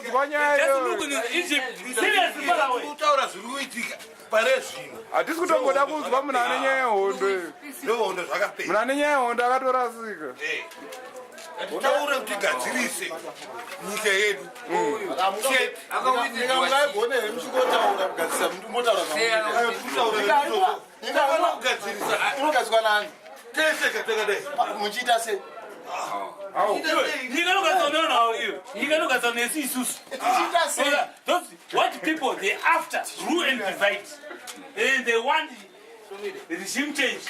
kunzwa nyaya Just look iyoyo. in Egypt. Seriously, far away. Kutaura zviri kuitika pare zvino. Hatisi kutomboda kunzwa munhu ane nyaya yehondo iyo. Ndohondo zvakapera. Munhu ane nyaya yehondo akatorasika. Taura kuti gadzirise nyika yedu. Chete. Mungaigone here muchingotaura kugadzirisa mbotaura Tinofanira kugadzirisa unogadzirwa nani tese katakadai. Muchiita sei? Nyika inogadzirwa nevanhu iyo. Nyika inogadzirwa nesu isusu. Tichiita sei? Those what people they after rule and divide. And they want regime change.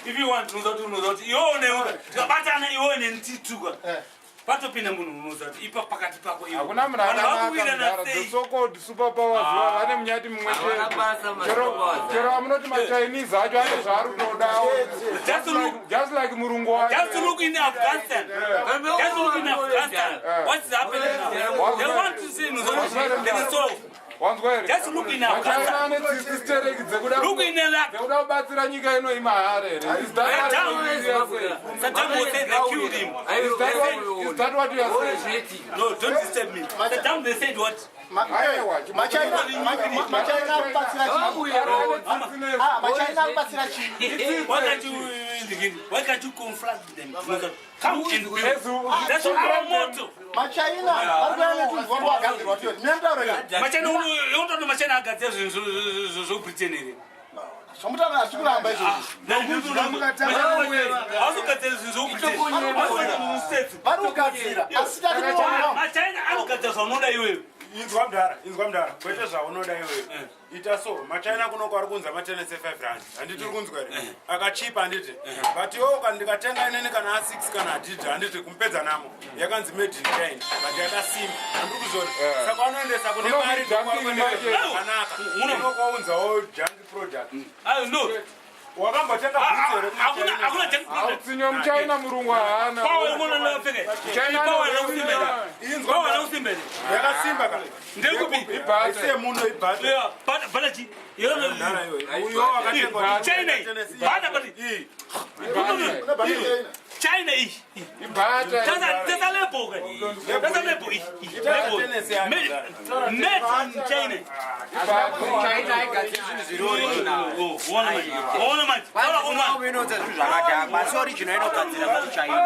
If you want unoza kuti unoza kuti iwewe newe tikabatana iwewe neni tituka. Patopinda munhu unoza kuti ipa pakati pako iwe. Hakuna munhu Vanhu akanaka vakuwirirana mudhara. sei? The so called super powers vane munyati mumwe Havana chete. basa ma Chero superpowers. chero amunoti maChinese acho ane zvaari kutodawo. Just look. Just like murungu wacho. Just look in Afghanistan. Just look in Afghanistan. What's happening now? They want to see they can solve. Wanzwa here? Just look in Machina Afghanistan. ane tsitsi stereki dzekuda Look in Iraq. dzekuda kubatsira nyika ino imahara here? Is that what you are saying? Saddam Hussein, they killed him. Is that what, is that what you are saying? No, don't disturb me. Saddam, they said what? Aiwa, Machaina kubatsira chii? Ah, machaina kubatsira chii? Why can't you why can't you confront them? Come and build. That's our motto. Machaina vari kuuya netunhu wagadzirwa tiyo nemutauro iyo. Machina unotoona machina agadzira zvinhu zvokuBritain here. Zvamutaura hazvi kuramba izvozvo. Hausogadzira zvinhu zvokuBritain. States. Vari kugadzira asi tati kuona. Machina anogadzira zvaunoda iwewe. Inzwa mudhara, inzwa mudhara, kwete zvaunoda iwewe. Ita so, maChina kunoko ari kunza matenesi e5 rand, handiti? Uri kunzwa here? Akachipa, handiti? But iwewo kana ndikatenga inini kana a6 kana adhidhi, handiti? Kumupedza namo yakanzi made in China, but yakasimba, handiri kuzviona? Saka vanoendesa kune mari Dumping market. zvakanaka, unokaunzawo junk product. Ah, no. Wakambotenga bhutsu here? Hakuna hakuna junk product. Utsinye muchina murungu haana. Power unoona ndakapfeka. China Power yakakusimba. Inzwa, Power yakakusimba. yakasimba ka. Ndekupi? Ibhata. Ise muno ibhata. Yeah, bata bata chi. Mudhara iwe. Uyo wakatengwa China iyi. Bata bata. Iyi. China iyi. Ibhata. Tata tata lebo ke. Tata lebo iyi. Lebo. Made made in China. China haigadziri zvinhu zviri original. Oh, ona manje. Ona manje. Ona ona. Inoudza zvinhu zvakadhakwa, asi original inogadzira kuti China.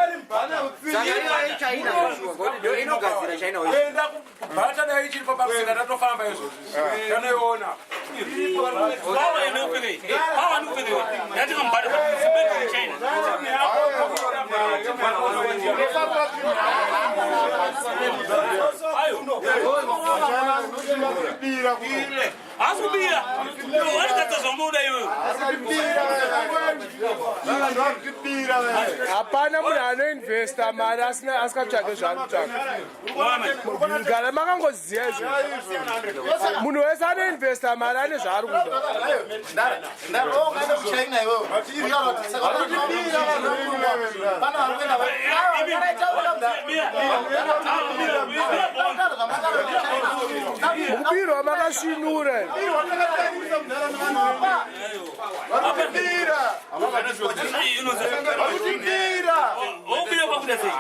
Saka iyoyo China zveshuwa, ngokuti ndo inogadzira China original. Enda kubhata, dai ichiripo pamusika tatofamba izvozvi, tanoiona. Power inopfeka iyi. Power inopfeka iyi. Yatinga mbata made in China. Ayo. Bira kuno. Asi kubira. Vanogadzira zvaunoda iwewe. Hapana munhu anoinvesta mari asina asikatsvake zvaari kutsvaka. Gara makangoziva izvo, munhu wese anoinvesta mari ane zvaari kuda. Ndaro ukaenda kuChina iwewe. Saka pana vari kuenda. Mukubirwa makasvinura. Varikutibira. Wobira kwakuda sei?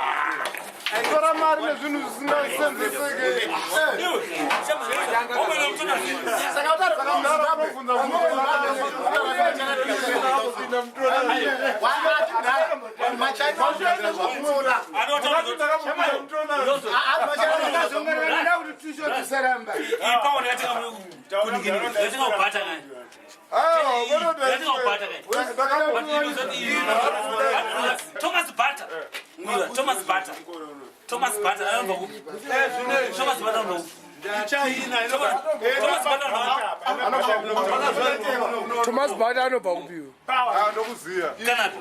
Tora mari nezvinhu zvisingasenzeseke. Wobira mutona sei? Saka utaura Saka mudhara unobvunza kupinda mutora. Machaina zvamunoda. Ipawo ndakatenga kubhata kani. Ndakatenga kubhata kani. Thomas Butter. Thomas Butter. Thomas Butter anobva kupi? Thomas Butter anobva kupi? Thomas Butter anobva Thomas Butter anobva kupiwa? Ndokuziya. Canada.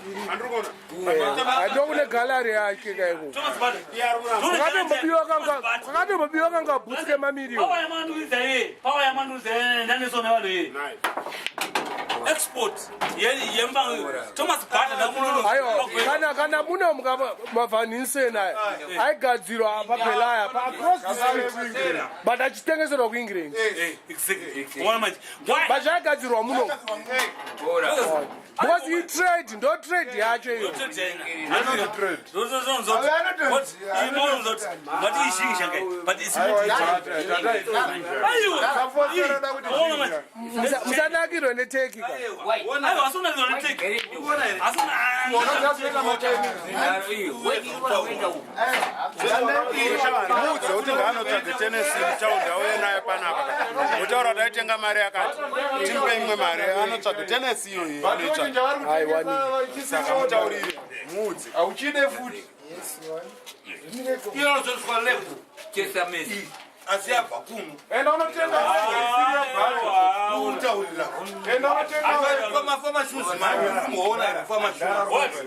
Handokune gallery yake kaiko. Thomas Butter. Kwakatombobiwa kanga bhutsu kemamiriyoni. Power yamanduiza iye. Power yamanduiza iye ndaneso nevanhu iye. Export yemba Thomas Butter ndamunono. Aiwa, kana muno mavhaniseni aya aigadzirwa pabelaya paacross the street, but achitengeserwa kuEngland. Exactly. Ona manje. Why? But zvaigadzirwa muno. Because itrade, ndo trade yacho iyo. Musanakirwe neteki ka. Muudze kuti ngaanotsvaga tenesi mutaundi auye nayo panapa. Mutaura kuti aitenga mari yakati, timupe imwe mari, anotsvaga tenesi iyoyi anoitsvaga. Saka mutaurire, muudze. Hauchide futi. Inozoiswa level asi yabva kuno. Enda unotenga isiri yabhari. Utaurira. Enda unotenga. Mafama shoes manje kumboona here fama shoes.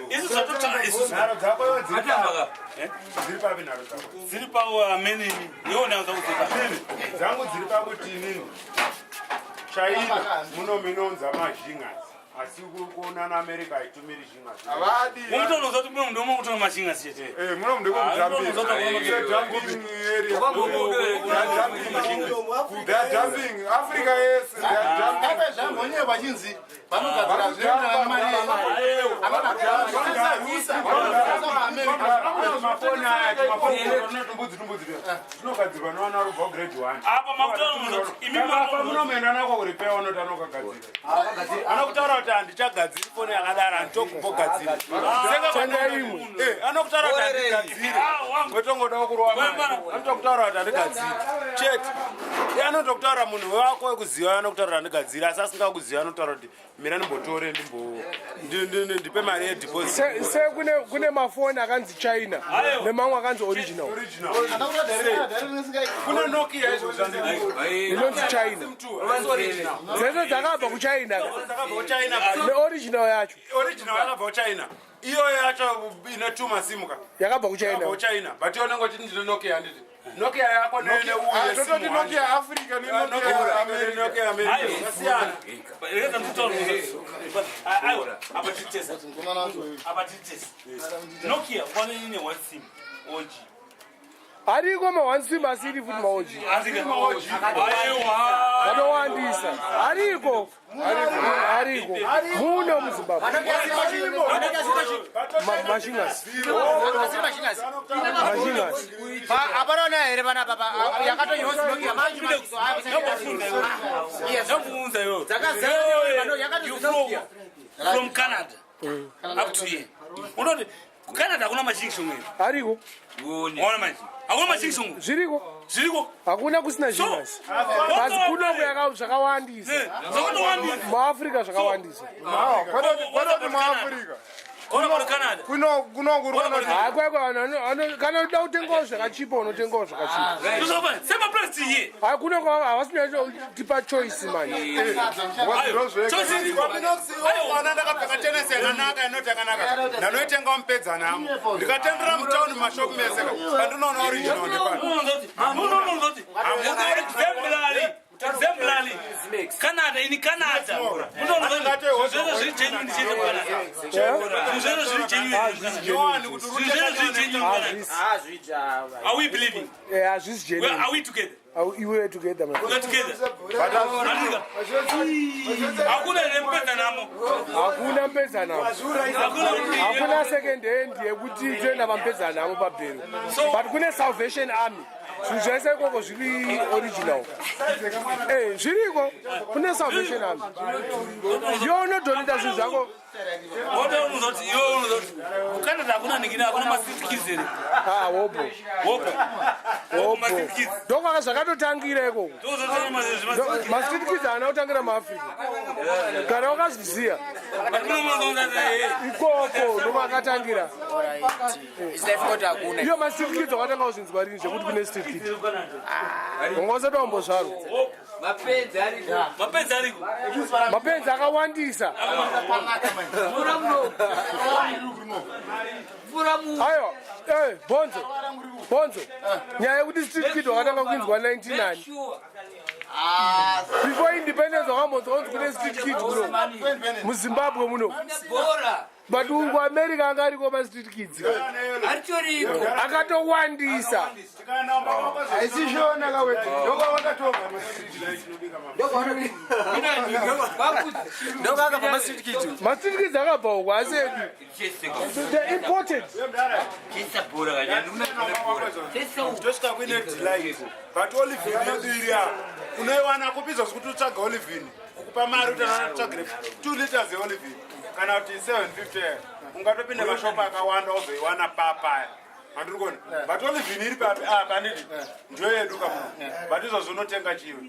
Isu zvatotsvaka isusu. Nharo dzako iwe dziri papi? Dziri papi nharo dzako? Dziri pamenini iona zakudzika. Dzangu dziri pakuti inini China muno minonza mazhingas asi kuona naAmerica haitumiri zhingas. Havadi. Umutonoza kuti muno ndomo kutora mashingas chete. Eh, muno ndekudambira. Dumping area. They are dumping. Africa yes, they are dumping. Ngape zvambonye vachinzi vanogadzira zvinoenderana nemari Mafoni aya tumafoni tumbudzi tumbudzi tunogadzirwa nevana vari kubva kugrade 1. Apa makutonoza kuti imi Apa munomuenda nako kuripeya unoti anokagadzira. Anokutaura kuti handichagadziri foni yakadaro, handitokumbogadziri. Tenga imwe. Anokutaura kuti handigadziri. Wetongodawo kurova mari. Anotokutaura kuti handigadziri. Chete. Iye anotokutaura munhu wako wekuziva anokutaura kuti handigadziri asi asingakuziva anotaura kuti mira ndimbotore ndimbo ndipe mari yedeposit. Se kune mafoni akanzi China nemamwe akanzi original. Original. Kune Nokia izvo Inonzi China. Dzese dzakabva kuChina. Dzakabva kuChina. Neoriginal yacho. Original yakabva kuChina. Iyo yacho ine two masimu ka. Yakabva kuChina. Yakabva kuChina. But iyo unenge uchiti ndine Nokia handiti. Nokia yako ne uye simu. Tototi Nokia Africa ne Nokia America. Nokia America. Zvasiyana. Rega nditaure aiwa apa titesa. Apa titesa. Nokia one ine one sim OG. Ariko ma one sim asiri futi ma OG. Aiwa. Vakawandisa. Ariko. Ariko. Muno muZimbabwe. Mashingas. Mashingas. Apanaona here panapa yakatonyorwa Nokia manje Ndakubvunza iwe. Dzakazara yakatozi Nokia. From Canada up to here. Unoti kuCanada hakuna mashingi here. Ariko. Waona manje. Hakuna mashingi. Zviriko. Zviriko. Hakuna kusina zvingas. Asi kuno zvakawandisa. Zvakatowandisa. MuAfrica zvakawandisa. Kwete muAfrica. Ona Canada. Kuno kuno kuri Hayi kwekwe vanhu kana uda kutengawo zvakachipa unotengawo zvakachipa. Same price here. Hayi kuno havasi kunyatsoti choice manje. Choice iriko. Mwana ndakapfeka tenesi yakanaka inoti yakanaka. Ndanoitenga mupedza namo. Ndikatendera mutauni mumashopu mese pandinoona original ndepano. Munonozoti. Exemplary. Exemplary. Canada in Canada. Munonozoti zvese zviri genuine chete kuCanada. Zvese zviri genuine. Nyowani kuti Zvese zviri genuine kuCanada. Are we believing? Eh, hazvisi Well, genuine. are we together? We are together man. We are together. Hakuna here mupedza namo. Hakuna mpedza namo. Hakuna Hakuna second hand yekuti toenda pamupedza namo pabhero. But kune Salvation Army. Zvinhu zvese ikoko zviri original. Eh, zviriko. Kune Salvation Army. Iwe unodonata zvinhu zvako. Woda unozoti iwe unozoti kuCanada hakuna ningini hakuna ma-street kids here. Ah, wobo. Wopo. Wobo. Ma-street kids. Ndokwaka zvakatotangira ikoko. Ndozotanga ma-street Ma-street kids haana kutangira muAfrica. Kana wakazviziya. But munomunozoona Ikoko ndokwakatangira. Hakuna. Iyo ma-street kids wakatanga kuzvinzwa rini zvekuti kune street kids. Wanga usati wambozvarwa. Mapenzi ariko. Mapenzi ariko. Mapenzi akawandisa. Aiwa, eh, bonzo. Bonzo. Nyaya yekuti street kid wakatanga kuinzwa 99. Before independence wakambonzwa kunzi kune street kid kuno. MuZimbabwe muno. Bora. But ungu America anga ariko mastreet kids. Aritoriko. Akatowandisa. Haisi shona kawete ndokawakatobva. Ndokakabva mastreet kids. Mastreet kids akabva uko asi edu. They imported. Tosvika kuine delight, but olivin yedu iri apa unoiwana kupi izvozvi? Kuti utsvaga olivin, kukupa mari kuti anatsvagire 2 liters yeolivin kana kuti 750, ungatopinda mashopu akawanda ozoiwana papaya, handiri kuona. But olivin iri papi apa, handiti ndiyo yedu kamuno? But izvozvi unotenga chiwe.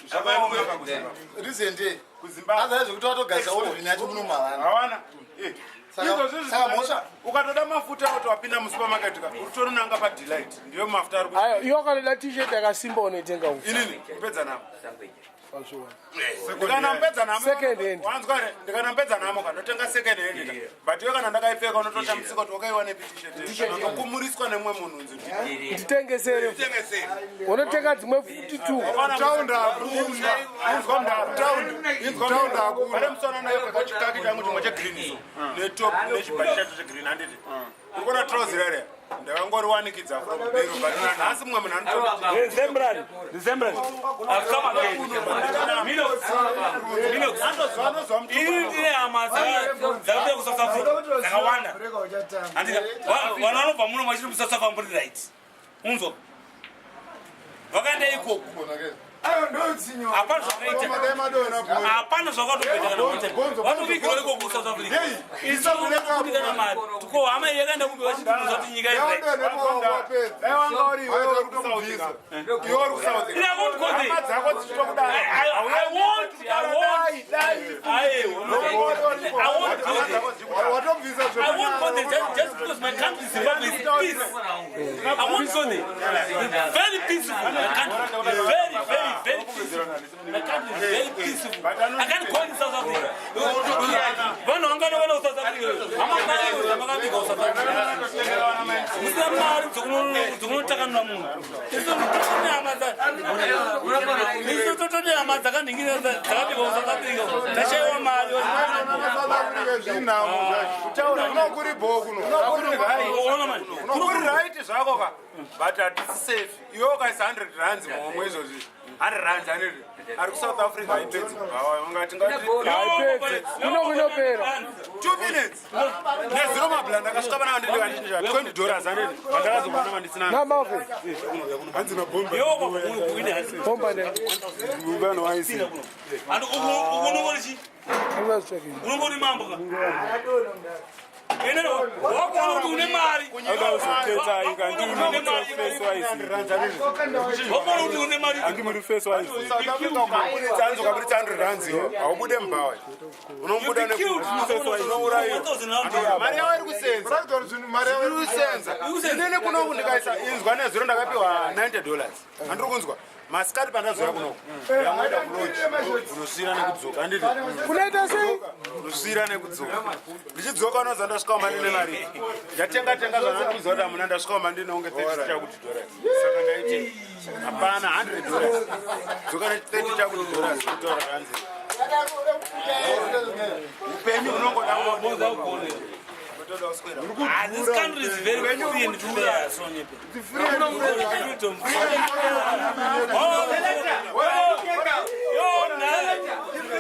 Zvakaoma kakuZimbabwe. Rizende. KuZimbabwe. Azai zvekuti watogadzira olivin yacho muno mavana. Hawana. Saka- saka mhosva- Ukatoda mafuta, kuti wapinda musupermarket ka, utoronanga paDelight, ndiyo mafuta ari Ayo, iwe ukanoda t-shirt yakasimba unoitenga uko. Inini kupedza namo, ndikanamupedza namo. Second hand. Wanzwa here? Ndikanamupedza namo ka, ndotenga second hand ka. But iwe kana ndakaipfeka unotoshamisika kuti wakaiwa nepi t-shirt, unotokumuriswa nemumwe munhu unzi Nditengesere. nditengesere. Unotenga dzimwe futi two. Taundi hakuna. Inzwa mudhara, inzwa mudhara, pane musana ndakapfeka chikaki changu chimwe chegreen so, netop nechibhachi chacho chegreen, handiti uri kuona trouser rere ndakangoriwanikidza from bero, but nhasi mumwe munhu anototi Zembran, Zembran. I've come again. Minox. Minox. anozwa. Ini ndine hama dzakabuda kuSouth Africa dzakawanda. Handika vanhu vanobva muno vachiri muSouth Africa muri right. Unzwa. Vakaenda ikoko. Hapana zvakaita. Hapana zvakatokuita kana kuita. Vatovigirwa ikoko kuSouth Africa. Isu kubuda mari. Tuko hama iyi yakaenda kubi vachitiudza kuti nyika iri right. Dai wanga uri iwe uri kuSouth, iwe uri kuSouth, I won't go there. hama dzako dzichitokudai. I won't. I won't. I won't. I won't go there. Watobvisa. I won't go there just because my country Zimbabwe is peace. I won't go there. Very peaceful. My country. Very, very, very peaceful. My country is very peaceful. I can't go in South Africa. Vanhu vangana vana kuSouth Africa. Hama dzamakaviga kuSouth Africa. Musina mari dzokunotakanura munhu. Isu totone hama dzakanhingira dzakabikwa kuSouth Africa. Tashaiwa mari. Zvinhamo zvacho kunokuri bho kuno. Ona mani. Kuri right zvako ka, but hatisi safe. Iwe ukaisa 100 rands muhomwe izvozvi, 100 rands, handiti ari kuSouth Africa haipedzi ungati ngati Haipedzi. Kuno kunopera. 2 minutes nezero mabhula ndakasvika pana handiti kandichinja $20, handiti vandakazobona vandisina. Namave. Hanzi mabhomba. Bomba ne. Vanhu waisi. Handi unongori chi? Ungazvitsvakei. Unongori mambo ka. Ene wakuona kuti une mari. Akazokhetha Wakuona kuti une mari. Andimuri face wise. South Africa ukaburitsa, hanzi ukaburitsa 100 rands iwe haubude mubhawa, unobuda You'll be killed. unourayiwa. Mari yavo iri kusenza. Kuratidza kuti zvinhu mari yavo Iri kusenza. Inini kunoku ndikaisa, inzwa, nezuro ndakapiwa $90, handiri kunzwa, masikati pandazoya kunoku yangoenda kulodge unosvira nekudzoka, handiti? Kunoita sei? Unosvira nekudzoka. Ndichidzoka unoza ndasvika uma ndine mari, ndatenga tenga zvanandikuziva kuti hamuna. Ndasvika uma ndine unge 30 chakuti dollars, saka ndaiti hapana $100, dzoka ne 30 chakuti dollars, kutaura ranzi upenyu hunongoda. Ah, this country is very free and fair, Sonyepe. Freedom. Oh, yo,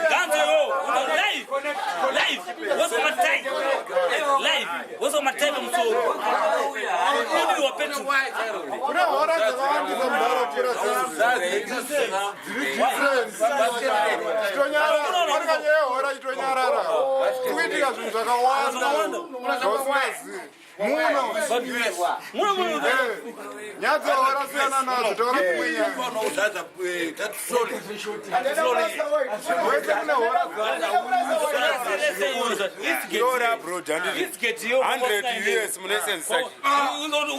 Ganzo, yo, live, live. What's on my type? Live. What's on my type? I'm so. Only your petrol. Kune hora dzakawandisa munharaunda dziri different. Chitonyarara parikanyaya hora, chitonyarara kuitika zvinhu zvakawanda zvausingazivi muno. Muno muno. Nyaya dzehora siyana nadzo, taura kumwe. Wese kune hora. Ora abroad, handiti? Eastgate yo. 100 US munesenzisa.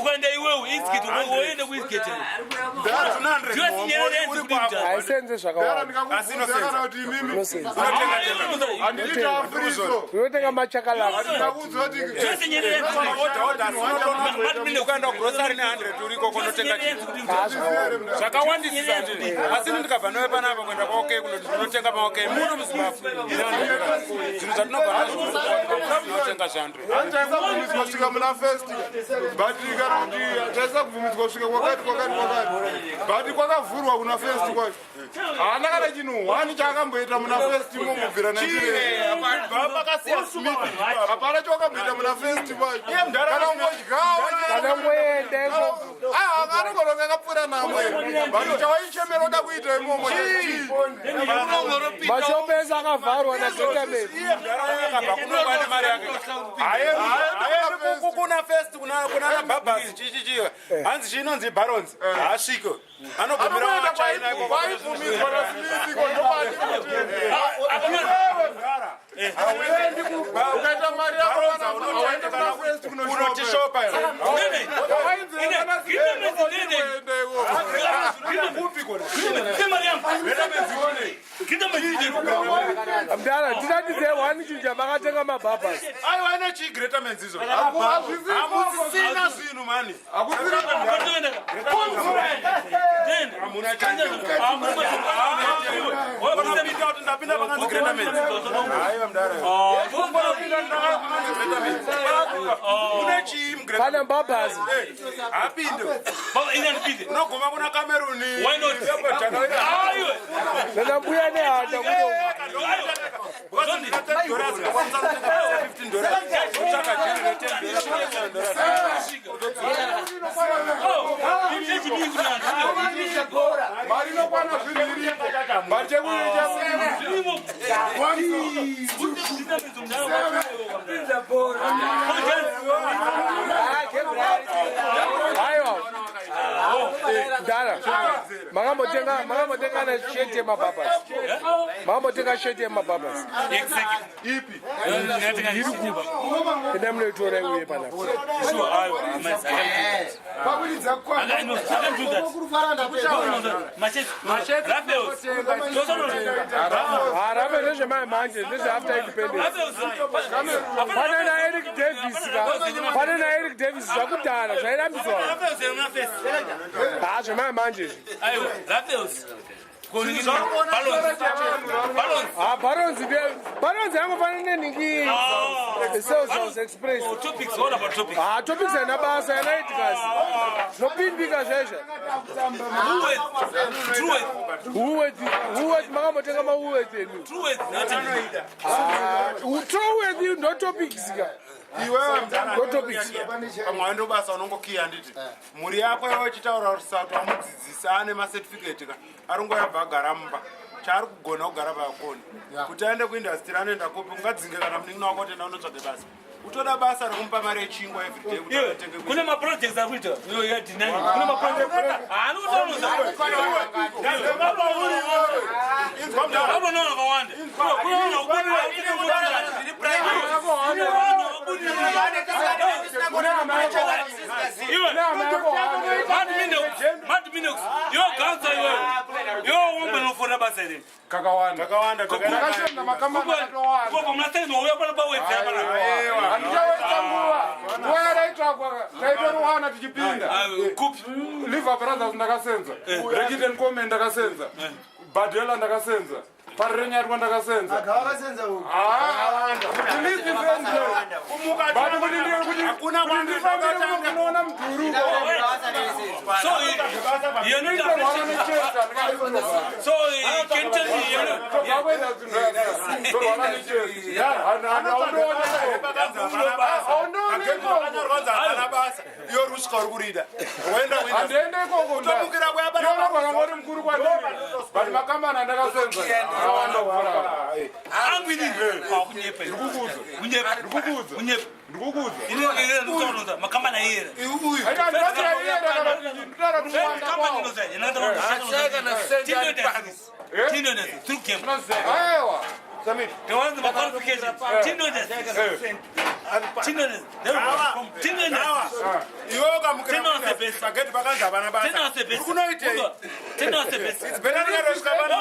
Ukaenda iwewe Eastgate, uende kuEastgate. 200 uri kwako. Haisenze Dara zvakawanda. ndingakubvunza kana kuti imimi Inosenza. handiti taafriso. Unotenga machakalaka. Ndakubvunza kuti Jose Nyerere. Unoodha odha asi unotoona ukaenda kugrosari ne100 uriko konotenga chinhu. Zvakawandisisa ndini. Asi ini ndikabva newe panapa kuenda kwaOK kunoti ndinotenga maOK muno muZimbabwe. Zvinhu zvatinobva nazvo tinotenga zve100. Taisa kubvumidzwa kusvika muna first, but kana kuti taisa kubvumidzwa kusvika kwakati kwakati kwakati, but kwakavhurwa kuna first kwacho. Haana kana chinhu one chaakamboita muna first imomo kubvira 19. Pakasiya Smith. Hapana chawakamboita muna first kwacho. Kana ungodyawo Kana ngoenda ikoko. Anogona kunge akapfuura namo, but chawaichemera uda kuita imomo chii? Mashopu ese akavharwa naGetaman. Iye mudhara akabva kunokwa nemari yake. Haendi kuna first, kuna nabhabhasi chichichi. Hanzi chinonzi Barons. Haasvike. Anogumira waChina ikoko. Waibvumidzwa naSmith iko ndokwati Hauendi ukaita mari yako hauendi kuna first. Kunotishopa. Wainzi kana Smith kuenda ikoko. Kupi kona? Mdara, tiratidze one chinhu chamakatenga mabhabhas. Aiwa, ine chii Greater Mans izvo? Hazvisiko. Hamusisina zvinhu mani. Hakusiri. Hamuna change. Unopinda kuti ndapinda pakanzi Greater Mans. Aiwa mudhara. Unopinda pakanzi Greater Mans. Mune chii muGreater? Kana mbabhas. Hapinde. Unoguma kuna Cameroon. Why not? Nana mbuya nehanda kuno. Because ndina $10 ndokwanisa kutenga $15. Kutsvaka jeri re$10. Mari inokwana zvinhu iripo, but chekuita Aiwa mdara, makambotenga na sheti yemabhabhas? Makambotenga sheti yemabhabhas? Ipi? Iri kupi? Enda munoitora iuye panapa. Pakuridza kurufara ndapedza. Harape ndezvemai manje, ndezveafter independence. Pane naEric Davis ka, pane naEric Davis, zvakudhara zvairambidzwa. Ha, zvemai manje izvi. Ha, Barons, Barons yangofanana nenhingi Sales House Express. Ha, Topics haina basa, yanaitikasi zvinopindika zvaizvo. Woolworth, makambotenga maWoolworth enu? Truworth ndo Topics ka. Iwewe mudhara. Ndo Topics. Pamwe waendo basa unongokiya, handiti? Mhuri yako iwe uchitaura kuti sati wamudzidzisa ane macertificate ka, ari ngoyabva agara mumba, chaari kugona kugara pakoni. Kuti aende kuindustry anoenda kupi? Ungadzinge kana munin'ina wako kuti enda unotsvage basa, utoda basa rekumupa mari yechingwa everyday kuti atenge. Kune maprojects ari kuita kune maprojects haanotaura. Inzwa mudhara. Vanoona vakawanda. Kune vanhu vakubudirira. Kune vanhu vakubudirira. Iwe Mad Minox, iwe ganza, iwe iwe wombe unofonera basa iri. Kakawanda. Kakawanda. Ndakashanda makambani akatowanda. Kubva muna 7 wauya pana pawedzera pana. Handichawaita nguva, nguva yaraitsvakwa taitoriwana tichipinda. Kupi? Liver Brothers ndakasenza, Reckitt and Colman ndakasenza, Badela ndakasenza, Parirenyatwa ndakasenza. Agavakasenza uku. The list is endless, but kuti Hakuna kuti ndifambire kuno kunoona mudhuri. So you're not Torwana appreciating. nechesa. So can you tell me you're not Tobva kuenda zvinhu, torwana nechesa. Haundooni ikoko. Akanyorwanza hapana basa, iwe uri kusvika uri kurida woenda. Handiende ikoko. Kutomukira kuya. Iona kwakangoti mukuru kwandiri, but makambani andakasenza akawanda kupfuura. Angwini kunyepa. Ndikukuudza. Kunyepa. Ndikukuudza. Kunyepa. Ndikukuudza. Ini ini ndikutaura makambani ayera. Uyu. Aita ndinotira iyenda kana kuti ndinotaura kuti kuwanda kwawo. Aiwa. Samit. Iwe ukamukira pageti pakanzi hapana basa, uri kunoitei? It's better ndingatosvika pano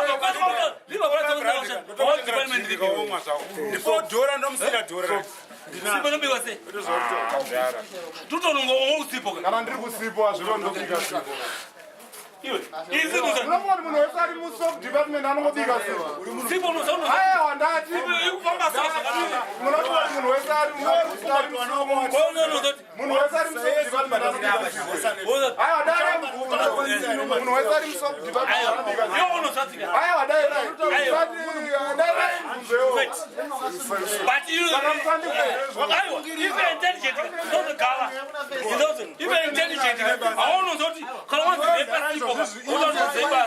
ndipo dhora ndomusira dhora. Sipo inobikwa sei? Tutonongo usipo. Kana ndiri kusipo hazviro ndobika sipo. Iwe. Izi kuza. Unoona munhu wese ari musoap department anongobika sipo. Sipo unozaona. Aiwa ndati. Ikufamba sei zvakadini? Munoti munhu wese ari munhu wese ari musoap department anobika sipo. Aiwa dai munhu wese ari musoap department anobika sipo. Iwe unozatika. Aiwa dai dai. Dai dai mubvunzo iwo. But you Aiwa, if you're intelligent, don't gava. If you're intelligent, aunozoti kana wanzi zepa sipo, unozozepa.